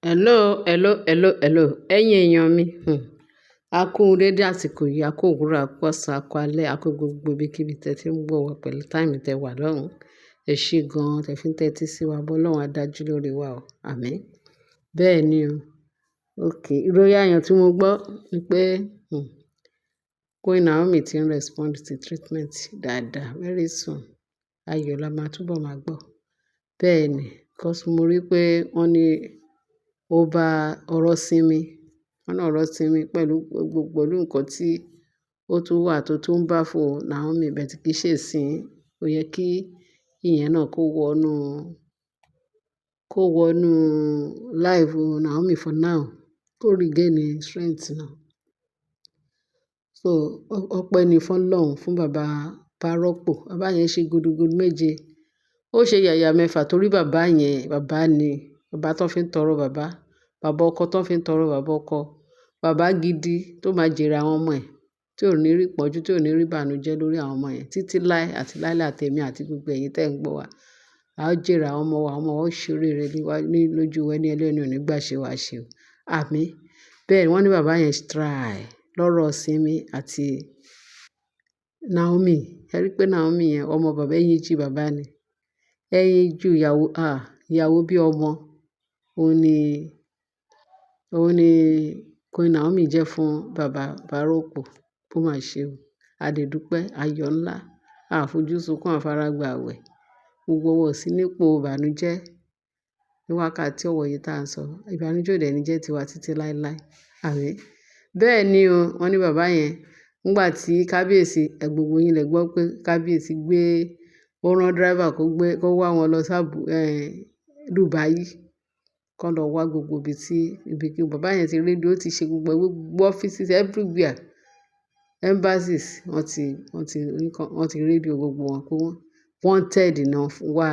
Hello, hello, hello, hello. Ẹ̀yin èèyàn mi, a kú dédé àsìkò yìí, a kú òwúrọ̀, a kú ọ̀sán, a kú alẹ́, a kú gbogbo ibikíbi tí ẹ ti ń gbọ́ wa pẹ̀lú time tẹ wà lọ́hùn. Ẹ ṣé gan-an tẹ fi ń tẹ́tí sí wa, bọ́ Ọlọ́run á dájú lórí wa o. Àmín. Bẹ́ẹ̀ ni o. Okay, ìròyìn ayọ̀ tí mo gbọ́ ni pé, Queen Naomi ti ń respond sí treatment dáadáa very soon. Ayọ̀ la máa túbọ̀ máa gbọ́. Bẹ́ẹ̀ ni, because mo rí pé wọ́n ní ó bá ọ̀rọ̀ Simi, wọ́n ní ọ̀rọ̀ Simi pẹ̀lú gbogbo pẹ̀lú nǹkan tí ó tún wà tó tún ń bá fún Naomi, but kì í ṣe ìsìn. Ó yẹ kí ìyẹn náà kó wọnú life Naomi for now, kó regain strength náà. So ọpẹ́ ni fún Ọlọ́run, fún bàbá Párọ́pò. Bàbá yẹn ṣe gudugudu méje. Ó ṣe yàyà mẹ́fà torí bàbá yẹn, bàbá ni, bàbá tó fi ń tọrọ bàbá, bàbá ọkọ tó fi ń tọrọ bàbá ọkọ, bàbá gidi tó máa jèrè àwọn ọmọ ẹ̀, tí ò ní rí ìpọ́njú, tí ò ní rí ìbànújẹ́ lórí àwọn ọmọ yẹn títí láé àti láíláí àti èmi àti gbogbo ẹ̀yin tí ẹ̀ ń gbọ́ wa. A ó jèrè àwọn ọmọ wa, àwọn ọmọ wa ó ṣe oríire ní lójú wa, ẹni ẹlẹ́ni ò ní gbà ṣe wá ṣe o. Àmín. Bẹ́ẹ̀ ni wọ́n ní bàbá yẹn try lọ́rọ̀ Simi àti Naomi. Ẹ rí pé Naomi yẹn, ọmọ bàbá, ẹyinjú bàbá ni. Ẹyinjú ìyàwó, ah, ìyàwó bí ọmọ. Òun ni Queen Naomi jẹ́ fún bàbá Párọ́pò. Ó máa ṣe o. A dẹ̀ dúpẹ́, ayọ̀ ńlá. A fojú sunkún, a fara gba àwẹ̀. Gbogbo wa ò sí nípò ìbànújẹ́ ní wákàtí ọ̀wọ̀ yìí tí à ń sọ. Ìbànújẹ́ ò dẹ̀ ní jẹ́ tiwa títí láéláé. Àmín. Bẹ́ẹ̀ ni o, wọ́n ní bàbá yẹn nígbà tí kábíyèsí, gbogbo yín lẹ gbọ́ pé kábíyèsí gbé, ó rán driver kó gbé, kó wá wọn lọ sí Dubai, kó lọ wá gbogbo ibi tí, ibi kí bàbá yẹn ti rédíò, ó ti ṣe gbogbo, gbogbo offices everywhere, embassies, wọ́n ti rédíò gbogbo wọn pé wọ́n wanted náà wá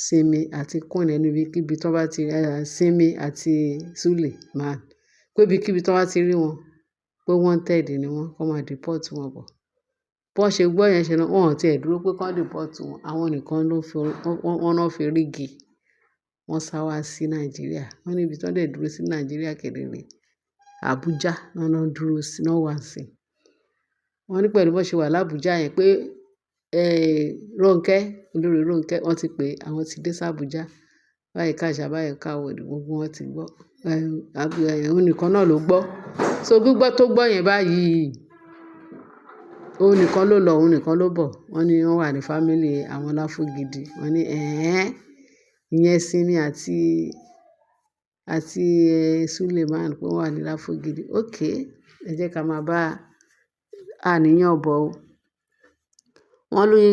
Simi àti Queen ẹni ibikíbi tí wọ́n bá ti, Simi àti Suleiman, pé ibikíbi tí wọ́n bá ti rí wọn, pé wanted ni wọ́n, kó máa deport wọn bọ̀. Bó ṣe gbọ́ yẹn ṣe náà, wọ́n ò tí ì dúró pé kí wọ́n deport wọn. Àwọn nìkan ló fi, wọ́n náà fi rígi. Wọ́n sá wá sí Nàìjíríà. Wọ́n ní ibi tí wọ́n dẹ̀ dúró sí Nàìjíríà kedere. Abuja náà ló dúró sí, náà wà sí. Wọ́n ní pẹ̀lú bó ṣe wà l'Abuja yẹn pé, Ronke, olórí Ronke, wọ́n ti pé àwọn ti dé sí Abuja. Báyìí káṣá, báyìí káwòdì, gbogbo wọn ti gbọ́. Òun nìkan náà ló gbọ́. So gbígbọ́ tó gbọ́ yẹn báyìí, òun nìkan ló lọ, òun nìkan ló bọ̀. Wọ́n ní wọ́n wà ní family àwọn Láfúgidi. Wọ́n ní, "Ẹ̀hẹn, ìyẹn Simi àti Suleiman pé wọ́n wà ní Láfúgidi." Okay, ẹ jẹ́ ká máa bá àníyàn bọ̀ o. Wọ́n ní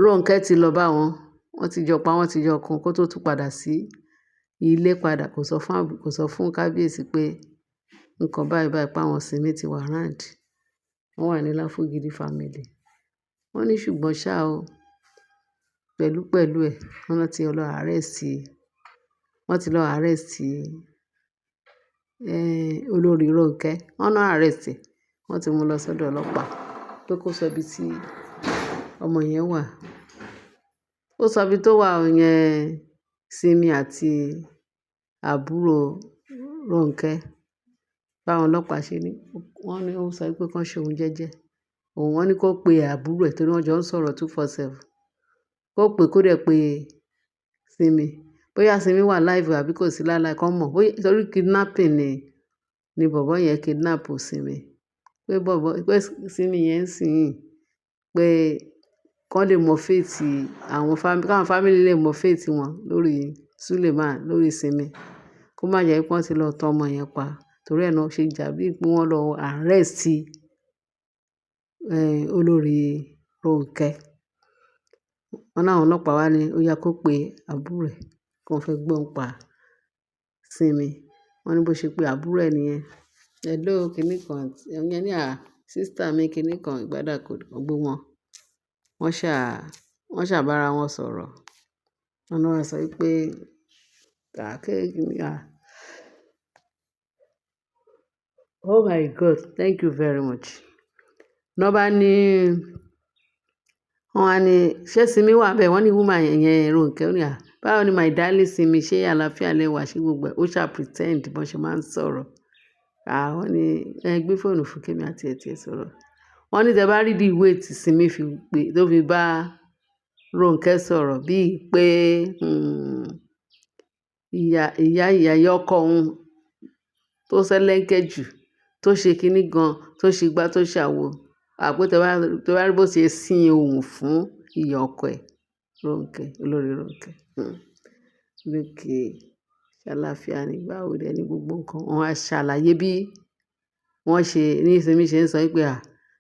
Ronke ti lọ bá wọn. Wọ́n ti jọ pa, wọ́n ti jọ kun kó tó tún padà sí ilé padà. Kò sọ fún kábíyèsí pé nǹkan báyìí báyìí pé àwọn Simi ti wà round. Wọ́n wà ní Láfúgidi family. Wọ́n ní ṣùgbọ́n ṣá o, pẹ̀lú pẹ̀lú ẹ̀, wọ́n ti lọ arrest, wọ́n ti lọ arrest, olórí Ronke. Wọ́n náà arrest ẹ̀. Wọ́n ti mú lọ sọ́dọ̀ ọlọ́pàá pé kó sọ ibi tí ọmọ yẹn wà. Ó sọ ibi tó wà yẹn, Simi àti àbúrò Ronke. Báwọn ọlọ́pàá ṣe ní, wọ́n ní ó sọ pé kí wọ́n ṣe òun jẹ́jẹ́. Òun wọ́n ní kó pe àbúrò ẹ̀ torí wọ́n jọ ń sọ̀rọ̀ 24/7. Kó pe kó dẹ̀ pé Simi. Bóyá Simi wà live àbí kò sí láláì kán mọ̀. Bóyá torí kidnapping ni bọ̀bọ́ yẹn kidnap Simi. Pé bọ̀bọ́, pé Simi yẹn ń sìn, pé kán lè mọ fate àwọn family, káwọn family lè mọ fate wọn lórí Suleiman, lórí Simi. Kó má jẹ́ pé wọ́n ti lọ tan ọmọ yẹn pa. Torí ẹ náà ṣe jà bí pé wọ́n lọ arrest, olórí Ronke. Wọ́n ní àwọn ọlọ́pàá wá ní ó yá kó pe àbúrò ẹ̀ kí wọ́n fẹ́ gbọ́ ń pa Simi. Wọ́n ní bó ṣe pé àbúrò ẹ̀ nìyẹn. "Hello, kíní kan." Ìyẹn ní, "À, sister mi kíní kan." Ìgbádà kò gbogbo wọn. Wọ́n ṣà bá ara wọn sọ̀rọ̀. Wọ́n náà wá sọ wípé, "À, oh my God, thank you very much." Lọ́ bá ní, wọ́n wá ní, "Ṣé Simi wà bẹ́ẹ̀?" Wọ́n ní woman yẹn, Ronke, ó ní, "À, Báwo ni, my darling Simi, ṣé àlàáfíà lẹ wà, ṣé gbogbo ẹ̀?" Ó ṣà pretend bọ́n ṣe máa ń sọ̀rọ̀. Wọ́n ní ẹ gbé fóònù fún Kẹ́mi àti ẹ̀ tí ẹ sọ̀rọ̀. Wọ́n ní tẹ bá rí the way tí Simi fi pé tó fi bá Ronke sọ̀rọ̀ bíi pé ìyá ìyá ìyá ìyá ọkọ òun tó sẹ́lẹ̀ńkẹ́ jù, tó ṣe kíní gan, tó ṣe gbá, tó ṣàwo. Pé tẹ bá rí bó ṣe sín ohùn fún ìyá ọkọ ẹ̀, Ronke, olórí Ronke. Okay, ṣé àlàáfíà ni, báwo dẹ ní gbogbo nǹkan. Wọ́n á ṣàlàyé bí wọ́n ṣe ní Simi ṣe ń sọ pé,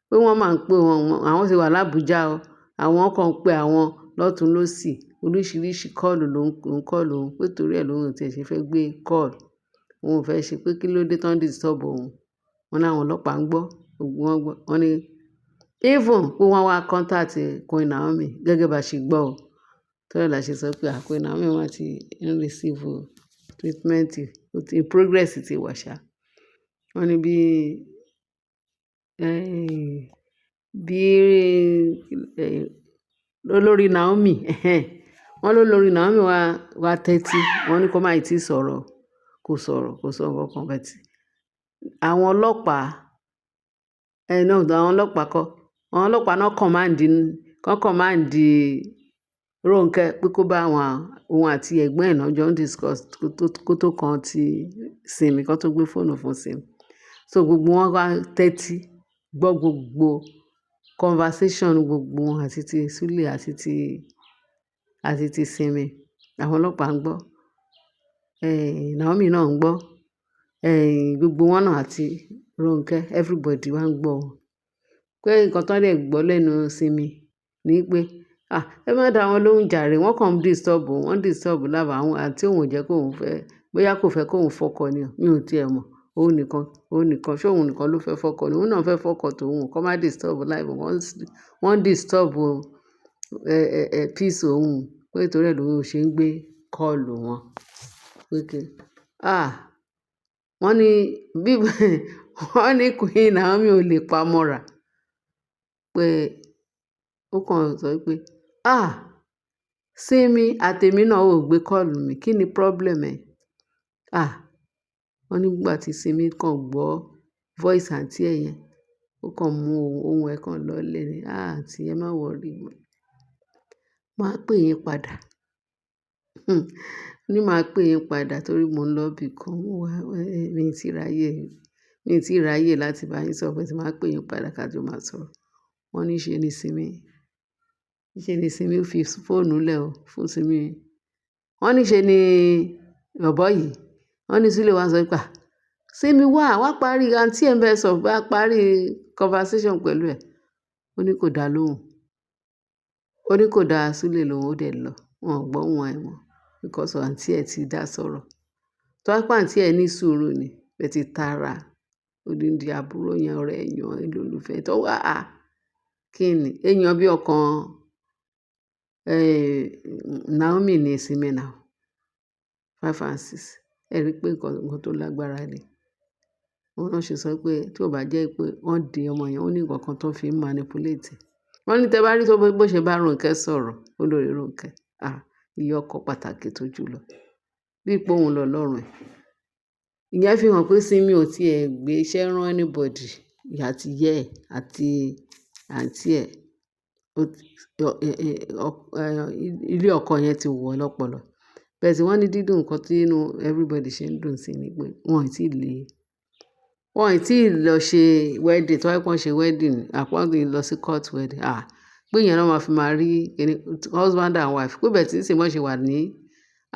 pé wọ́n máa ń pé wọn, àwọn ti wà l'Abuja o. Àwọn kan ń pe àwọn lọ́tùn lósì, oríṣiríṣi call ló ń call òun, pé torí ẹ̀ lóun tí ẹ ṣe fẹ́ gbé call. Òun ò fẹ́ ṣe pé kí ló dé tán disturb òun. Wọ́n ní àwọn ọlọ́pàá ń gbọ́, gbogbo wọn gbọ́. Wọ́n ní even pé wọ́n wá contact Queen Naomi gẹ́gẹ́ bá ṣe gbọ́ o. Torí ẹ̀ la ṣe sọ pé, Queen Naomi wọ́n ti ń receive treatment, ó ti progress ti wà ṣá. Wọ́n ní bí olórí Naomi, wọ́n ló lórí Naomi wá wá tẹ́tí. Wọ́n ní kó má ì tí sọ̀rọ̀, kò sọ̀rọ̀, kò sọ nǹkan kan, but àwọn ọlọ́pàá, no, àwọn ọlọ́pàá kọ́. Àwọn ọlọ́pàá náà command Ronke pé kó bá àwọn, òun àti ẹ̀gbọ́n ẹ̀ náà jọ ń discuss kó tó kan ti Simi, kó tó gbé fóònù fún Simi. So gbogbo wọn wá tẹ́tí gbọ́ gbogbo conversation gbogbo wọn àti ti Sule àti ti Simi. Àwọn ọlọ́pàá ń gbọ́. Naomi náà ń gbọ́. Gbogbo wọn náà àti Ronke, everybody wá ń gbọ́. Pé nǹkan tó dẹ̀ gbọ́ lẹ́nu Simi ní pé, "Ah, ẹ má dá wọn lóhùn jàre, wọ́n kàn ń disturb òun, wọ́n disturb life àwọn àǹtí òun ò jẹ́ kó òun fẹ́, bóyá kò fẹ́ kó òun fọ́kọ ni o, mi ò tí è mọ̀. Òun nìkan, òun nìkan, ṣé òun nìkan ló fẹ́ fọ́kọ ni? Òun náà fẹ́ fọ́kọ tòun, kó má disturb life òun. Wọ́n disturb peace òun, pé torí ẹ lòun ò ṣe ń gbé call wọn." Pé kí, wọ́n ní bí wọ́n ní Queen Naomi ò lè pa mọ́ra. Pé ó kàn sọ wípé, "Ah, Simi àti èmi náà ò gbé call mi, kí ni problem ẹ?" Ah, wọ́n ní nígbà tí Simi kàn gbọ́ voice àǹtí ẹ̀ yẹn, ó kàn mú ohùn ẹ̀ kan lọlẹ̀ ni. "Ah, àǹtí, ẹ má worry. Màá pè yín padà." Ní màá pè yín padà torí mò ń lọ ibì kan. Mi ò tí ráyè, mi ò tí ráyè láti bá yín sọ̀rọ̀, but màá pè yín padà ká jọ máa sọ̀rọ̀. Wọ́n ní ṣe ni Simi fi fóònù lẹ̀ o fún Simi. Wọ́n ní ṣe ni bọ̀bọ́ yìí, wọ́n ní Sule wá sọ pé, "Ah, Simi wá, wá parí, àǹtí ẹ̀ ń bẹ sọ̀rọ̀, bá parí conversation pẹ̀lú ẹ̀." Ó ní kò dá lóhùn. Ó ní kò dá Sule lóhùn, ó dẹ̀ lọ. Wọn ò gbọ́ ohùn ẹ̀ mọ́ because àǹtí ẹ̀ ti dá sọ̀rọ̀. Tó bá pé àǹtí ẹ̀ ní sùúrù ni, but ìtara, odindi àbúrò yẹn, ọ̀rẹ́ èèyàn, olólùfẹ́ tó wà á. Kí ni? Èèyàn bí ọkàn, Naomi ní Simi now. Five and six. Ẹ rí pé nǹkan tó lágbára ni. Wọ́n náà ṣe sọ pé tí ó bá jẹ́ pé wọ́n di ọmọ yẹn, ó ní nǹkan kan tó fi ń manipulate. Wọ́n ní tẹ bá rí tó bó ṣe bá Ronke sọ̀rọ̀, olórí Ronke. Ah, ìyá ọkọ pàtàkì tó jù lọ. Bí i pé òun lọ lọ́rùn ẹ̀. Ìyẹn fi hàn pé Simi ò tí è gbé iṣẹ́ rán anybody, àti ìyá ẹ̀ àti àǹtí ẹ̀. Ilé ọkọ yẹn ti wọ̀ lọ́pọ̀lọ̀. Bẹ́ẹ̀ sì wọ́n ní dídùn nǹkan tí inú everybody ṣe ń dùn sí ni pé wọ́n ì tí lọ ṣe wedding. Tó bá jẹ́ pé wọ́n ṣe wedding, àpọ́n ti lọ sí court wedding. Ah, pé ìyẹn náà máa fi máa rí kíni husband and wife. Pé bẹ́ẹ̀ tí ń ṣe wọ́n ṣe wà ní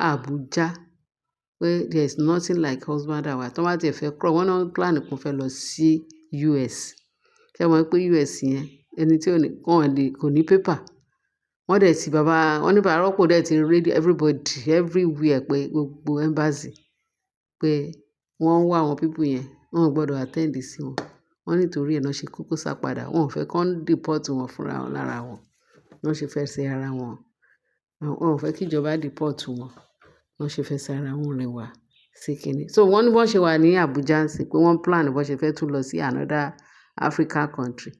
Abuja, pé there is nothing like husband and wife. Tí wọ́n bá ti fẹ́ cross, wọ́n náà plan pé wọ́n fẹ́ lọ sí US. Ṣé ẹ mọ̀ pé US yẹn, ẹni tí ò ní, wọ́n lè, kò ní paper. Wọ́n dẹ̀ ti bàbá, wọ́n ní bàbá rọ́pò dẹ̀ ti ready everybody everywhere pé gbogbo embassy pé wọ́n ń wá àwọn people yẹn, wọ́n ò gbọdọ̀ attend sí wọn. Wọ́n nítorí ẹ náà ṣe kúkú sá padà. Wọn ò fẹ́ kí wọ́n deport wọn fúnra wọn lára wọn. Wọ́n ṣe fẹ́ ṣe ara wọn. Wọn ò fẹ́ kí ìjọba deport wọn. Wọ́n ṣe fẹ́ ṣe ara wọn rìn wá sí kíni. So wọ́n ní bó ṣe wà ní Abuja ń sìn pé wọ́n plan bó ṣe fẹ́ tún lọ sí another African country.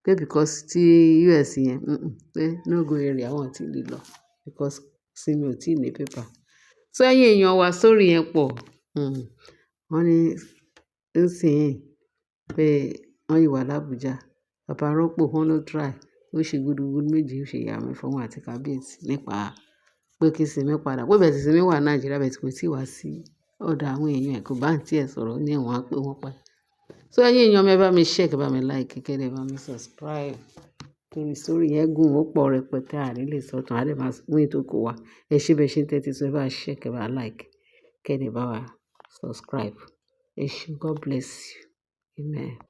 Pé because tí US yẹn, pé no go area, wọ́n ò tí lè lọ because Simi ò tí ì ní paper. So ẹ̀yin èèyàn wa, story yẹn pọ̀. Wọ́n ní nísìnyí pé wọ́n yìí wà l'Abuja. Bàbá Rọ́pò wọ́n ló try. Ó ṣe gudugudu méje, ó ṣe ìyá mẹ́fà òun àti kábíyèsí nípa pé kí Simi padà. Pé bẹ́ẹ̀ tí Simi wà ní Nàìjíríà, bẹ́ẹ̀ tí kò tíì wá sí ọ̀dọ̀ àwọn èèyàn ẹ̀, kò bá àǹtí ẹ̀ sọ̀rọ̀, ó ní wọ́n á pé wọ́n padà. So ẹ̀yin èèyàn mi, ẹ bá mi share, kẹ́ bá mi like, kẹ́ dẹ̀ bá mi subscribe. Torí story yẹn gùn, ó pọ̀ rẹpẹtẹ, a ní lè sọ tán, a lè máa mú ètò kó wa. Ẹ ṣé bẹ́ẹ̀ ṣe ń tẹ́tí sí, ẹ bá share, kẹ́ bá like, kẹ́ dẹ̀ bá wa subscribe. Ẹ ṣé, God bless you. Amen.